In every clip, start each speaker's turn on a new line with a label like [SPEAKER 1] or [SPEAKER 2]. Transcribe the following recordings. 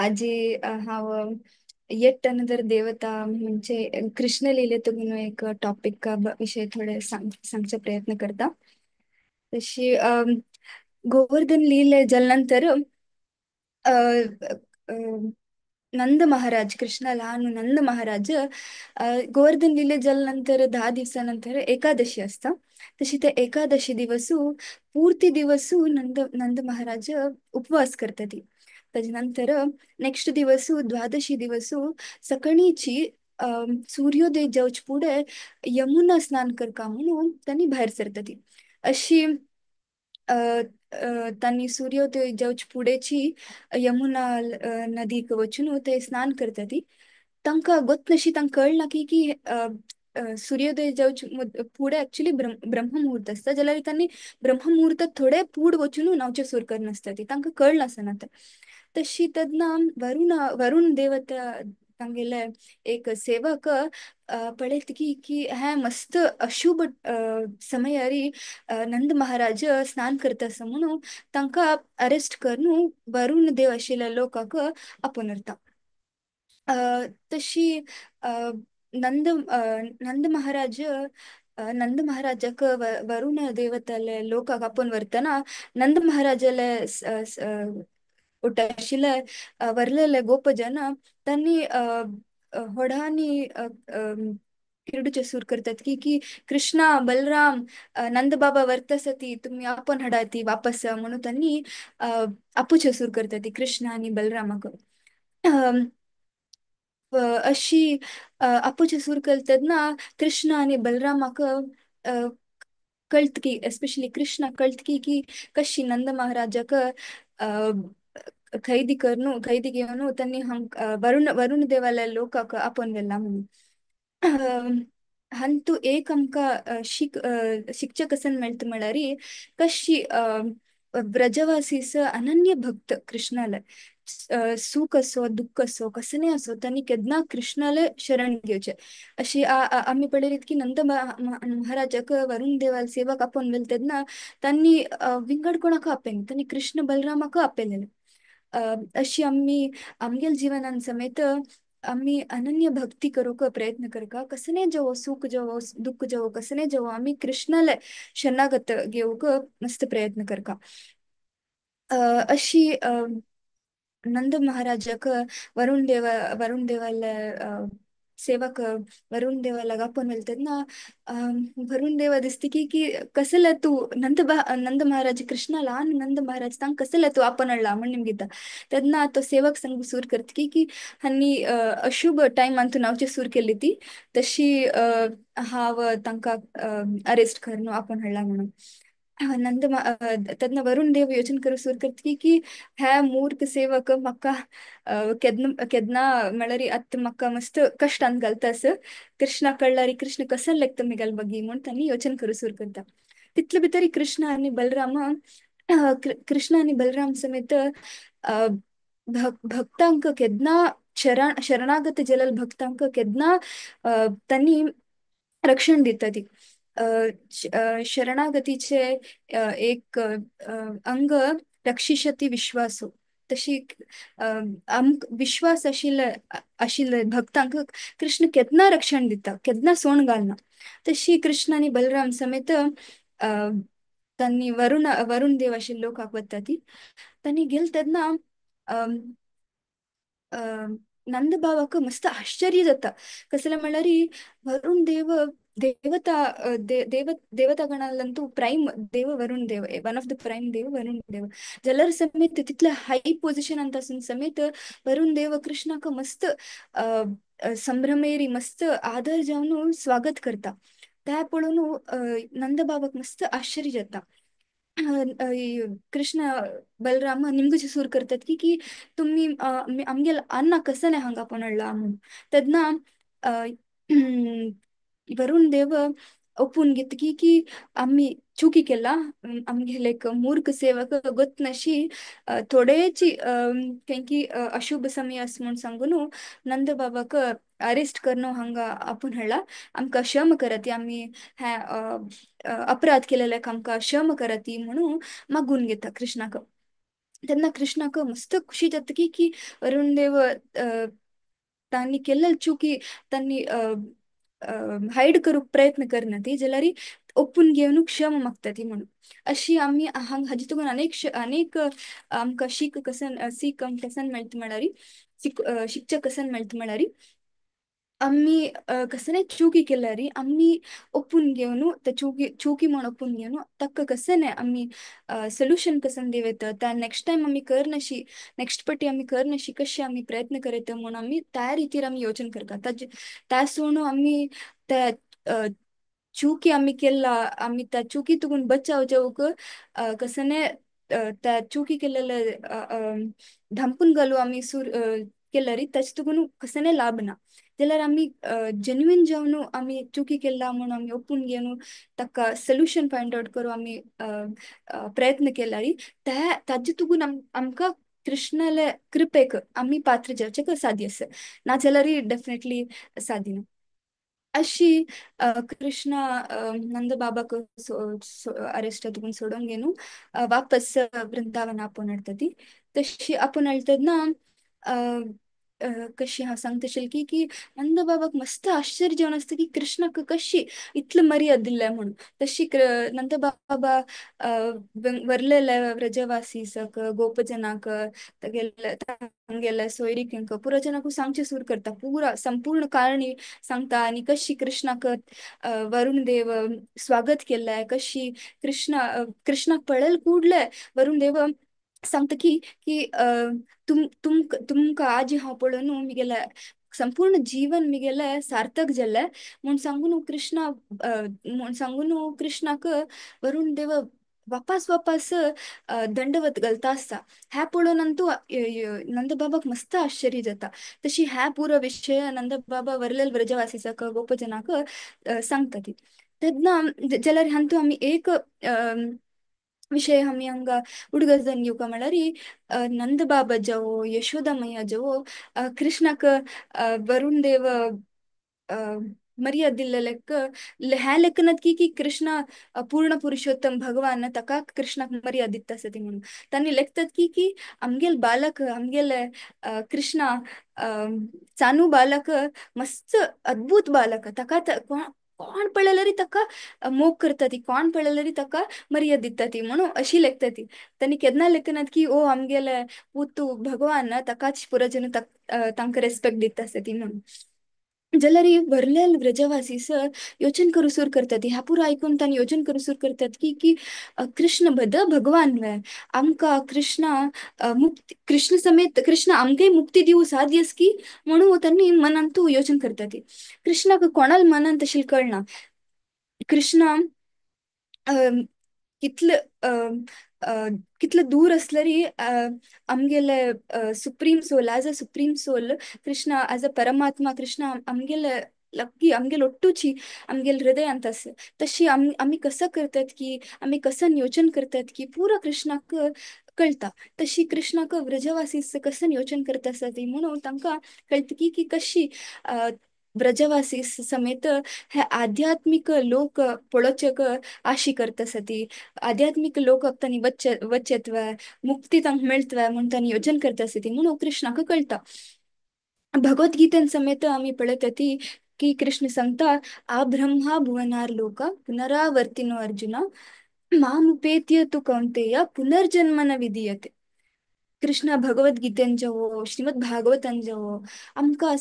[SPEAKER 1] आजी हांव yet another देवता म्हणजे कृष्ण लिलेतून एक टॉपिक विषय थोडे सांगचा प्रयत्न करता. तशी गोवर्धन लीले जाल्या नंतर अ, अ, नंद महाराज, कृष्ण लहान नंद महाराज गोवर्धन लीले जाल्या नंतर 10 दिवसानंतर एकादशी असता. तशी त्या एकादशी दिवसू पूर्ती दिवसू नंद नंद महाराज उपवास करतात. त्याच्यानंतर नेक्स्ट दिवसू द्वादशी दिवसू सकाळीची सूर्योदय जावचे पुढे यमुना स्नान करका म्हणून त्यांनी बाहेर सरतात. अशी अ, अ, त्यांनी सूर्योदय जावचे पुढेची यमुना नदीक वचून ते स्नान करतात. तांकां गोतनशी तांकां कळना की की अ, अ, सूर्योदय जावचे पुढे ऍक्च्युली ब्रह्ममुहूर्त आसता, जाल्यार तांणी ब्रह्ममुहूर्त थोडे पूड वचून न्हांवचे सुरू करनासता, ती तांकां कळनासना तें. तशी तेन्ना वरुण वरुण देवता तांगेले एक सेवक पळयत की की हें मस्त अशुभ समयारी नंद महाराज स्नान करता आसा म्हणून तांकां अरेस्ट करून वरुण देव आशिल्ल्या लोकांक आपोवन व्हरता. तशी अ, नंद नंद महाराज नंद महाराजाक वरुण देवताले लोकांक आपोवन व्हरतना नंद महाराजाले आशिल्ले व्हरलेले गोपजन तांणी व्हडांनी किरडूचे सूर करतात की की कृष्णा बलराम नंद बाबा व्हरता ती तुमी आपोवन हाडा ती वापस म्हणून तांणी आपूचे सूर करतात ती कृष्णा आनी बलरामाक. अशी आपूचे सूर करतात ना कृष्णा आनी बलरामाक कळत की एस्पेशली कृष्णा कळत की की कशी नंद महाराजाक खैदी करून खैदी घेवन त्यांनी हंग वरुण वरुण देवाल्या लोकांक आपोवन व्हेला म्हणून. हंतू एक आमकां शिकचें कसन मेळटा म्हळ्यार कशी व्रजवासीस अनन्य भक्त कृष्णाले सुख असो दुःख असो कसने असो त्यांनी केन्ना कृष्णाले शरण घेवचे. अशी आमी पळयलीत की नंद महाराजाक वरुण देवाल सेवक आपोवन व्हेले तेन्ना तांणी विंगड कोणाक आपयना, तांणी कृष्ण बलरामाक आपयलेले. अशी आमी आमगेल जीवनान समेत आमी अनन्य भक्ती करूंक प्रयत्न करका, कसने जावो सुख जावो दुःख जावो कसने जावो आमी कृष्णाले शरणागत घेवंक मस्त प्रयत्न करका. अशी नंद महाराजाक वरुण देव वरुण देवाले सेवक वरुण देवाला आपोवन व्हेले तेन्ना वरुण देवा दिसता की की कसले तूं नंद नंद महाराज कृष्णा ल्हान नंद महाराज तांकां कसले तूं आपोवन हाडला म्हण निमगिता. तेन्ना तो सेवक संग सूर करता की की हांणी अशुभ टायमान तूं नांवची सूर केली ती तशी हांव तांकां अरेस्ट करून आपोवन हाडला म्हणून. नंद तेन्ना वरुण देव योजन करूंक सुरू करता की की हे मूर्ख सेवक म्हाका केन्ना केन्ना म्हळ्यार आतां म्हाका मस्त कश्टान घालता आस, कृष्णा कळ्ळारी कृष्ण कसो लेखता मुगेलो बगी म्हूण तांणी योजन करूंक सुरू करता. तितले भितर कृष्ण आनी बलराम कृष्ण आनी बलराम समेत भक्तांक केन्ना शरणागत जाल्ल्या भक्तांक केन्ना तांणी रक्षण दिता ती. शरणागतीचे एक अंग रक्षिशती विश्वासो, तशी आमकां विश्वास आशिल्ले आशिल्ले भक्तांक कृष्ण केन्ना रक्षण दिता, केन्ना सोण घालना. तशी कृष्ण आनी बलराम समेत तांणी वरुण वरुण देव आशिल्ले लोकांक वता ती तांणी गेले तेन्ना नंद बाबाक मस्त आश्चर्य जाता. कसलें म्हणल्यार वरुण देव देवता देव देवता गणालंतू प्राईम देव वरुण देव, वन ऑफ the prime देव वरुण देव जाल्यार समेत तितले हाय पोझिशनांत आसून समेत वरुण देव कृष्णाक मस्त संभ्रमेरी मस्त आदर जावन स्वागत करता. त्या पळोवन नंद बाबाक मस्त आश्चर्य जाता. कृष्ण बलराम निमगचे सूर करतात की की तुम्ही आमगेल अन्न कसं नाही हांगा आपोवन हाडला म्हणून. तेन्ना वरुण देव ओपून घेता की की आमी चुकी केला, आमगेले एक मूर्ख सेवक गोतनशी थोडेची की अशुभ समय आसा म्हूण सांगून नंद बाबाक अरेस्ट करून हांगा आपोवन हाडला, आमकां क्षम करात, आमी हें अपराध केलेले आमकां क्षम करात म्हणून मागून घेता कृष्णाक. तेन्ना कृष्णाक मस्त खुशी जाता की की वरुण देव तांणी केल्ले चुकी तांणी हायड करूंक प्रयत्न करना ती जाल्यार ओपून घेवन क्षमा मागता ती म्हणून. अशी आमी हांग हाजे तुका अनेक अनेक आमकां शीक कसन सीख कसन मेळटा म्हळ्यार शिकचे कसन मेळटा म्हळ्यार आमी कसने चुकी केल्यारी आमी ಒಪ್ಪುನ್ घेवन ते चुकी चुकी म्हण ಒಪ್ಪುನ್ घेवन ताका कसने आमी सोल्युशन कसन दिवेत त्या नेक्स्ट टायम आमी करनशी नेक्स्ट पटी आमी करनशी कशी आमी प्रयत्न करयत म्हणून आमी त्या रितीर आमी योजन करता. ताजे त्या सोडून आमी त्या चुकी आमी केला आमी त्या चुकी तुकून बचाव जावंक कसने त्या चुकी केलेले धांपून घालू आमी सूर केल्यारी ताचे तुकून कसने लाभ ना. जाल्यार आमी जेन्युइन जावन आमी चुकी केला म्हणून आमी ओपून घेवन ताका सोल्युशन फायंड आवट करूं आमी प्रयत्न केल्यारी त्या ताजे तुकून आमकां कृष्णाले कृपेक आमी पात्र जावचें साध्य आसा, नाजाल्यार डेफिनेटली साध्य ना. अशी कृष्ण नंद बाबाक अरेस्ट तुकून सोडून घेवन वापस वृंदावन आपोवन हाडटा ती. तशी आपोवन हाडटा तेन्ना कशी हांव सांगता तशें की की नंद बाबाक मस्त आश्चर्य जावन आसता की कृष्णाक कशी इतली मर्याद दिल्या म्हणून. तशी नंद बाबा वरलेले व्रजवासीसक गोपजनाक तागेले तांगेले सोयरीकेंक पुरा जनाक सांगचे सुरू करता, पुरा संपूर्ण कारणी सांगता आनी कशी कृष्णाक वरुण देव स्वागत केलाय, कशी कृष्ण कृष्णाक पळयल कूडले वरुण देव सांगता की की तुम तुम तुमकां आजी हांव पळोवन मिगेले संपूर्ण जीवन मिगेले सार्थक जालें म्हूण सांगून कृष्णा म्हूण सांगून कृष्णाक वरुण देव वापास वापास दंडवत घालता आसता. ह्या पळोवन अंतू नंद बाबाक मस्त आश्चर्य जाता. तशी ह्या पुरो विशय नंद बाबा वरलेल व्रजवासीसाक गोपजनाक सांगता ती. तेन्ना जाल्यार हांतू आमी एक विशय आमी हांगा उडगजन घेवका म्हळ्यार नंद बाबा जावो यशोदा मैया जावो कृष्णाक वरुण देव मर्याद दिल्ले लेख ह्या लेखनात की की कृष्ण पूर्ण पुरुषोत्तम भगवान ताका कृष्णाक मर्याद दिता आसा ती म्हणून तांणी लेखतात की की आमगेल बालक आमगेले कृष्णा चानू बालक मस्त अद्भुत बालक ताका कोण पळयल्यार ताका मोग करता ती, कोण पळयल्यार ताका मर्याद दिता ती म्हणून अशी लेखता ती. तांणी केन्ना लेखनात की ओ आमगेले पुतू भगवान ताकाच पुरा जन तांकां रेस्पेक्ट दिता आसा ती म्हणून. जाल्यार भरलेल व्रजवासी सर योजन करू सुर करतात ह्या पुरो आयकून तांणी योजन करू सुर करतात की की कृष्ण बद भगवान वे आमकां कृष्ण मुक्ती कृष्ण समेत कृष्ण आमकांय मुक्ती दिवू साध्य आसा की म्हणून तांणी मनांतू योजन करतात. कृष्णाक कोणाल मनांत तशें कळना कृष्ण कितले कितले दूर असल्यारी आमगेले supreme soul as a supreme soul Krishna as a परमात्मा कृष्ण आमगेले लक्की आमगेले ಒಟ್ಟುಚಿ आमगेले हृदयांत आसा. तशी आमी कसं करतात की आमी कसं नियोजन करतात की पुरा कृष्णाक कळटा. तशी कृष्णाक व्रजवासी कसं नियोजन करता आसा ती म्हणून तांकां कळटा की की कशी व्रजवासी समेत हे आध्यात्मिक लोक पळोवचेक आशी करता आसा ती, आध्यात्मिक लोक तांणी वच्चे वचेत्व मुक्ती तांकां मेळटवे म्हूण तांणी योजन करता आसा ती म्हणून कृष्णाक कळटा. भगवद्गीतेन समेत आमी पळयता ती की कृष्ण सांगता आ ब्रह्मा भुवनार लोक पुनरावर्तिनो अर्जुन मामुपेत्य तु कौंतेय पुनर्जन्म न विधीयते. कृष्ण भगवद्गीतेन जावो श्रीमद भागवतान जावो आमकां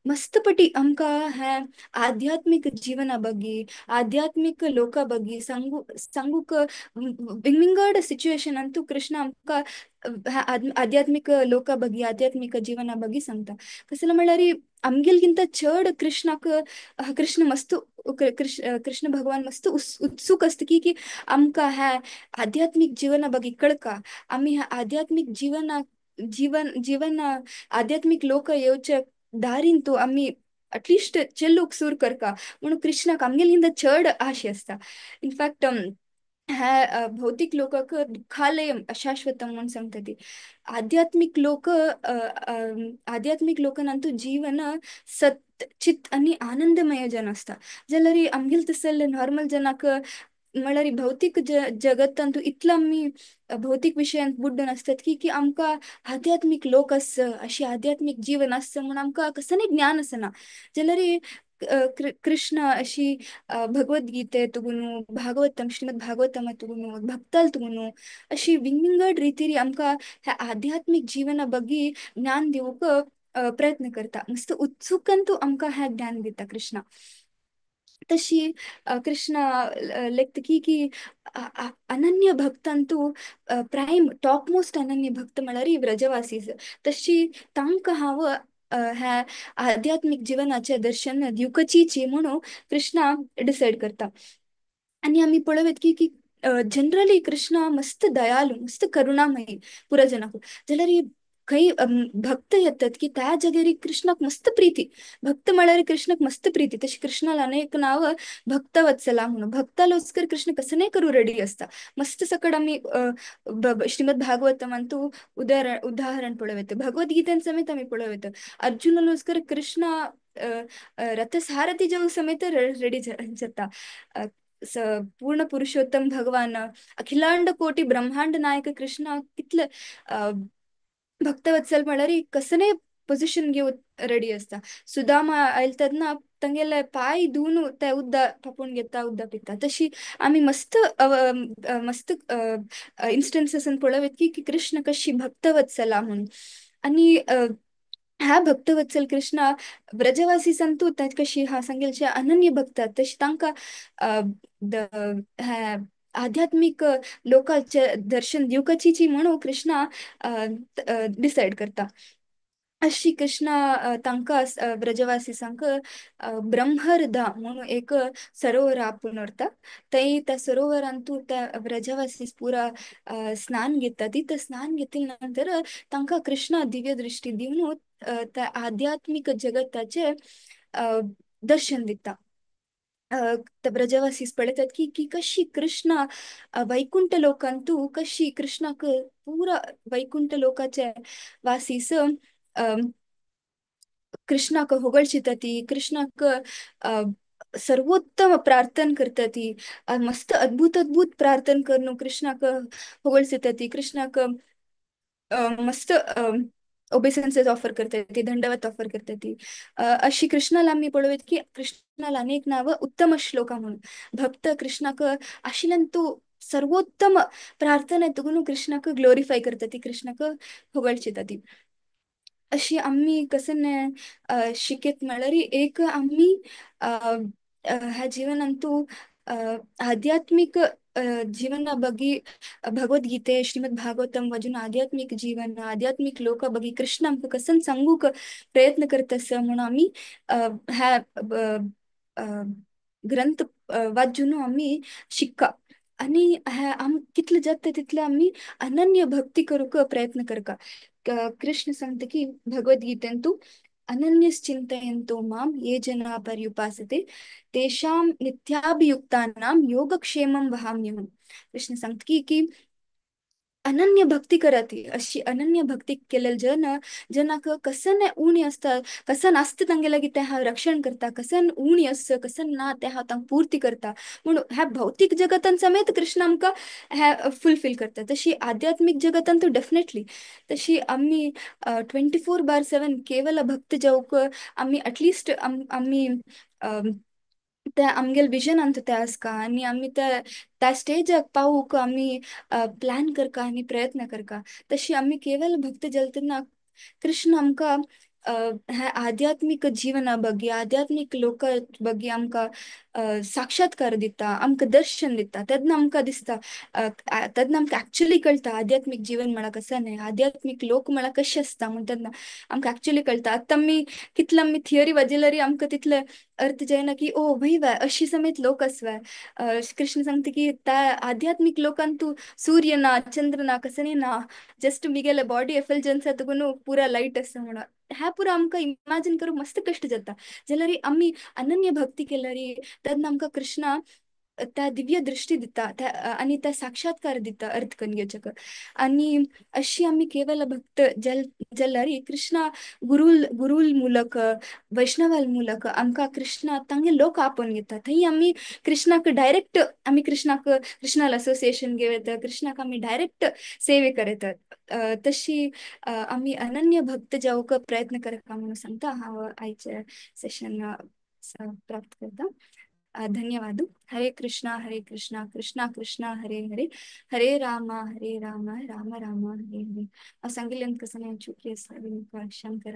[SPEAKER 1] मस्तपटी आमकां हें आध्यात्मीक जीवना ಬಗ್ಗೆ आध्यात्मीक लोका ಬಗ್ಗೆ सांगू सांगूक विंगड सिच्युएशन अंतू कृष्ण आमकां आध्यात्मीक लोका ಬಗ್ಗೆ आध्यात्मीक जीवना ಬಗ್ಗೆ सांगता. कसलें म्हणल्यार आमगेलगिंत चड कृष्णाक कृष्ण मस्त कृष्ण कृष्ण भगवान मस्त उत्सुक आसता की की आमकां ह्या आध्यात्मीक जीवना ಬಗ್ಗೆ कळका, आमी ह्या आध्यात्मीक जीवना जीवन जीवन आध्यात्मीक लोक येवचे दारीन तूं आमी अटलिस्ट चेल्लूक सूर करका म्हणून कृष्णाक आमगेलगिंत चड आशे आसता. इनफॅक्ट ह्या भौतिक लोकाक दुःखालयम अशाश्वतम म्हणून सांगता ती. आध्यात्मिक लोक आध्यात्मिक लोकांतू जीवन सत चित आनी आनंदमय जन आसता. जाल्यार आमगेले तसले नॉर्मल जनाक म्हळ्यार भौतीक जगतांतू इतलो आमी भौतीक विशयांत बुड्डून आसतात की की आमकां आध्यात्मीक लोक आस, अशी आध्यात्मीक जीवन आसता म्हूण आमकां कसलें ज्ञान आसना. जाल्यार कृष्ण अशी भगवद्गीते तुगुनू, भागवतम, श्रीमद भागवतम तुगुनू, भक्ताल तुगुनू अशी विंगड रितीरी आमकां ह्या आध्यात्मीक जीवना बगी ज्ञान दिवंक प्रयत्न करता. मस्त उत्सुकन तूं आमकां हें ज्ञान दिता कृष्णा. तशी कृष्ण लेखता की की अनन्य भक्तांतू प्रायम टॉप मोस्ट अनन्य भक्त म्हळ्यार व्रजवासी. तशी तांकां हांव ह्या आध्यात्मीक जीवनाचें दर्शन दिवकचीची म्हणून कृष्णा डिसायड करता. आनी आमी पळोवयत की की जनरली कृष्णा मस्त दयालु, मस्त करुणामयी पुरजनाक. जाल्यार खंय भक्त येतात की त्या जाग्यार कृष्णाक मस्त प्रीती, भक्त म्हळ्यार कृष्णाक मस्त प्रीती. तशी कृष्णाला अनेक नाव भक्तवत्सला म्हणून, भक्तालोस्कर कृष्ण कसं नाही करू रेडी असता. मस्त सकड आमी श्रीमद भागवतमांतू उदाहरण पळोवयत, भगवद्गीतेन समेत आमी पळोवयत. अर्जुनालोस्कर कृष्ण रथसारथी जावं समेत रेडी जाता. पूर्ण पुरुषोत्तम भगवान, अखिलांड कोटी ब्रह्मांड नायक कृष्ण कितले भक्तवत्सल म्हळ्यार कसने पोझिशन घेवन रेडी आसता. सुदामा आयल तेन्ना तांगेले पांय धुवन ते उद्द तापोवन घेता, उद्द पिता. तशी आमी मस्त मस्त इन्स्टन्सेसान पळोवयत की की कृष्ण कशी भक्तवत्सला म्हणून. आनी ह्या भक्तवत्सल कृष्णा व्रजवासी संतू कशी हा सांगेलचे अनन्य भक्त, तशी तांकां ह्या आध्यात्मीक लोकांचे दर्शन दिवकाचीची म्हणून कृष्णा डिसायड करता. अशी कृष्णा तांकां व्रजवासीसांक ब्रह्मर्दा म्हणून एक सरोवर आपून व्हरता. थंय त्या सरोवरांतू त्या व्रजवासीस पुरा स्नान घेता. ती स्नान घेतल्या नंतर तांकां कृष्णा दिव्य दृष्टी दिवन त्या आध्यात्मीक जगताचे दर्शन दिता. ब्रजवासीस पळयतात की की कशी कृष्णा वैकुंठ लोकांतू कशी कृष्णाक पुरा वैकुंठ लोकाचे वासीस कृष्णाक होगळचिता ती, कृष्णाक सर्वोत्तम प्रार्थन करता ती, मस्त अद्भुत अद्भुत प्रार्थन करून कृष्णाक होगळचिता ती, कृष्णाक मस्त ओबेसन्सेस ऑफर करता ती, दंडवत ऑफर करता ती. अशी कृष्णाला आमी पळोवयत की कृष्णाला अनेक नाव उत्तम श्लोका म्हणून. भक्त कृष्णाक आशिल्यान तूं सर्वोत्तम प्रार्थना तुगून कृष्णाक ग्लोरिफाय करता ती, कृष्णाक होगळचिता ती. अशी आमी कसं शिकेत म्हळ्यार एक आमी ह्या जीवनांतू आध्यात्मीक जीवना बगी भगवद्गीते, श्रीमद भागवतम वाजून आध्यात्मीक जीवन, आध्यात्मीक लोका बगी कृष्ण आमकां कसन सांगूक प्रयत्न करता म्हणून आमी ह्या ग्रंथ वाजून आमी शिक्का. आनी ह्या आम कितले जाता तितले आमी अनन्य भक्ती करूंक प्रयत्न करका. कृष्ण सांगता की भगवद्गीतेंतू अनन्यश्चिन्तयन्तो मां ये जना पर्युपासते तेषां नित्याभियुक्तानां योगक्षेमं वहाम्यहम्. कृष्ण सांगता की की अनन्य भक्ती कराती, अशी अनन्य भक्ती केलेले जन जनाक कसन उणी असता, कसन आसता तांगे लागीं तें हांव रक्षण करता, कसन उणी आसता कसन ना तें हांव तांकां पूर्ती करता. म्हणून ह्या भौतीक जगतान समेत कृष्ण आमकां ह्या फुलफील करता. तशी आध्यात्मीक जगतान तो डेफिनेटली तशी आमी 24/7 केवल भक्त जावंक आमी एटलिस्ट आमी त्या आमगेले विजनांत ते आसका आनी आमी त्या त्या स्टेजाक पावूंक आमी प्लॅन करका आनी प्रयत्न करका. तशी आमी केवल भक्त जलतना कृष्ण आमकां ह्या आध्यात्मीक जीवना बगी, आध्यात्मीक लोका बगी आमकां साक्षात्कार दिता, आमकां दर्शन दिता. तेन्ना आमकां दिसता, तेन्ना आमकां एक्चुली कळटा आध्यात्मीक जीवन म्हळ्यार कसं न्हय, आध्यात्मीक लोक म्हळ्यार कशें आसता म्हण तेन्ना आमकां एक्चुली कळटा. आतां आमी कितले आमी थियरी वाजयल्यार आमकां तितले अर्थ जायना की ओ व्हय वाय अशी समेत लोक आसवाय. कृष्ण सांगता की त्या आध्यात्मीक लोकांत तूं सूर्य ना, चंद्र ना, कसं ना, जस्ट मिगेले बॉडी एफल्जन्स तुगून पुरा लायट आसा म्हणून. ह्या पुरा आमकां इमॅजिन करूंक मस्त कश्ट जाता. जाल्यार आमी अनन्य भक्ती केल्यार तेन्ना आमकां कृष्णा त्या दिव्य दृष्टी दिता त्या आनी त्या साक्षात्कार दिता अर्थ करून घेवचें. आनी अशी आमी केवल भक्त जल जल्लारी कृष्णा गुरुल गुरुल ಮೂಲಕ वैष्णवाल ಮೂಲಕ आमकां कृष्णा तांगे लोक आपोवन घेता. थंय आमी कृष्णाक डायरेक्ट आमी कृष्णाक कृष्णाल असोसिएशन घेवता, कृष्णाक आमी डायरेक्ट सेवे करतात. तशी आमी अनन्य भक्त जावंक प्रयत्न करता म्हणून सांगता. हांव आयचे सेशन प्राप्त करता. धन्यवाद. हरे कृष्णा हरे कृष्णा कृष्णा कृष्णा हरे हरे, हरे राम हरे राम राम राम हरे हरे. हांव सांगिल्ल्यान कसं चुकी आसा, शंकर.